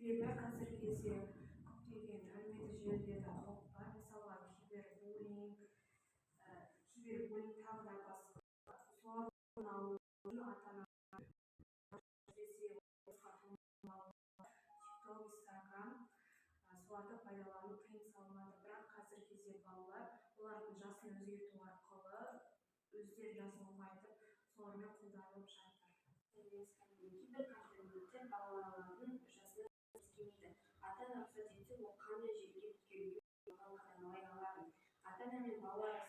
Себебі қазіргі кезде көптеген әлеуметтік желілерде қауіп бар. Мысалға, кибербуллинг, тағы да басқа. Солардың алу үшін ата ана, әсіресе Тикток, Инстаграм, соларды пайдалану тыйым салынады. Бірақ қазіргі кезде балалар олардың жасын өзгерту арқылы өздерінің жасын ұлғайтып, солармен қолданып жатыр. Кейбір балалардың жасына сәйкес келмейді. Ата-ана рұқсат етсе, ол қандай желіге тіркелуге болатынын қадағалай алады. Ата-ана мен бала.